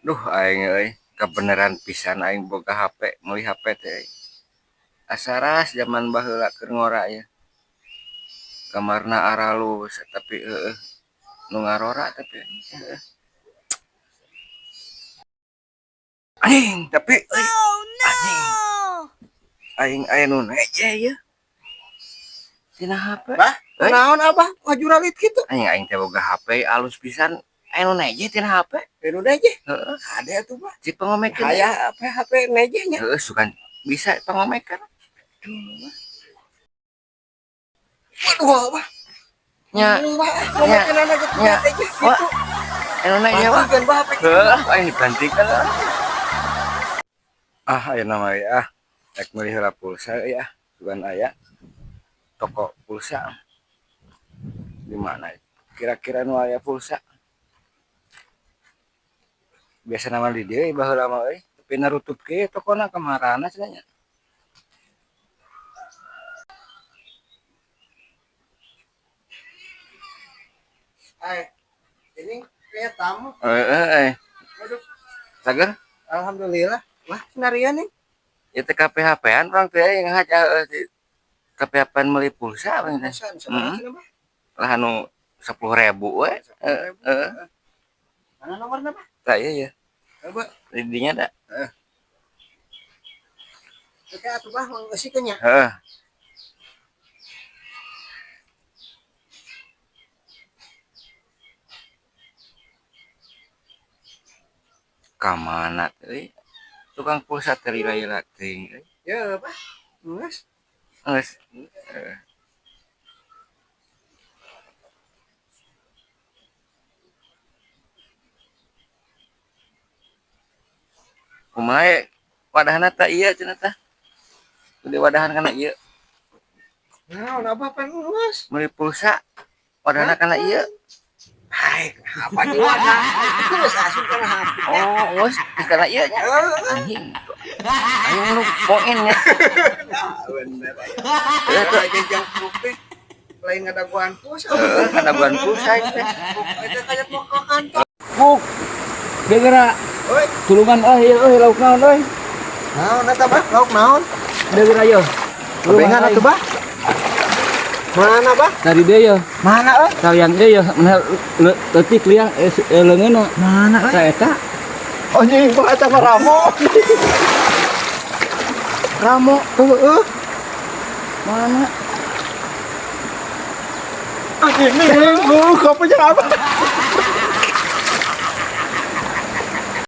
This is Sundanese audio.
Duh aing euy, kabeneran pisan aing boga HP, meuli HP teh euy. Asaras zaman baheula keur ngora ieu. Kamarna aralus tapi heueuh nu ngarora tapi heueuh. Anjing tapi euy, anjing. Aing aya nu neje ieu. Tina HP. Bah, naon abah ngajuralit kitu? Anjing aing teh boga HP alus pisan. Aya nu neje tina HP. Aya nu neje? Heeh. Ada atuh bah. Si pangomekeun. Aya HP HP neje nya. Heeh, sugan bisa pangomekeun. Aduh, waduh abah. Nya. Bah, ngomekeunana ge Nya. neje Wah. kitu. Aya nu neje wah. Bantikeun bah HP. Heeh, aing dibantikeun. Ah, aya nama we ah. Rek meuli heula pulsa euy ah. Sugan aya toko pulsa. Di mana kira-kira nu aya pulsa? Biasa nama di dieu baheula mah euy, tapi narutup kieu tokona kamarana cenah nya. Hai, ini kayak tamu. Heeh, euy. Aduh, Sager? alhamdulillah. Wah, narian nih. Ieu teh KPHP-an urang teh euy ngahaja heueuh di KPHP-an meuli pulsa urang teh. Pulsa sabaraha cenah bah? Lah anu 10.000 we. Heeh, heeh. Mana nomorna bah? Tah ieu ya. Coba. Di dinya da. Heeh. Oke atuh bah manggeusikeun nya. Heeh. Ka mana teh euy? Tukang pulsa teh lila-lila teuing euy. Ya bah. Geus. Geus. Heeh. Kumaha wadahna tah ieu cenah tah. Di wadahan kana ieu. Naon abah pan geus? Meuli pulsa wadahna kana ieu. Hai, apa di wadah? Geus asup kana HP. Oh, geus kana ieu nya. Anjing. Aing nu poin nya. Nah, bener. Heeh, tuh. Jajang teh lain ngadaguan pulsa. Heeh, ngadaguan pulsa ieu teh. Eta kayak mau ke kantor. Buk. Geura Oi, tulungan euy ieu euy lauk naon euy. naon eta bah? Lauk naon? Geura yeuh. Kabengan atuh bah. Mana bah? Tadi dia yeuh. Mana euy? Kalian ieu yeuh mana leutik liang leungeunna. Mana euy? Tah eta. Anjing, bah eta mah ramo. Ramo, heueuh. Mana? Anjing nih, lu kopi jeung apa?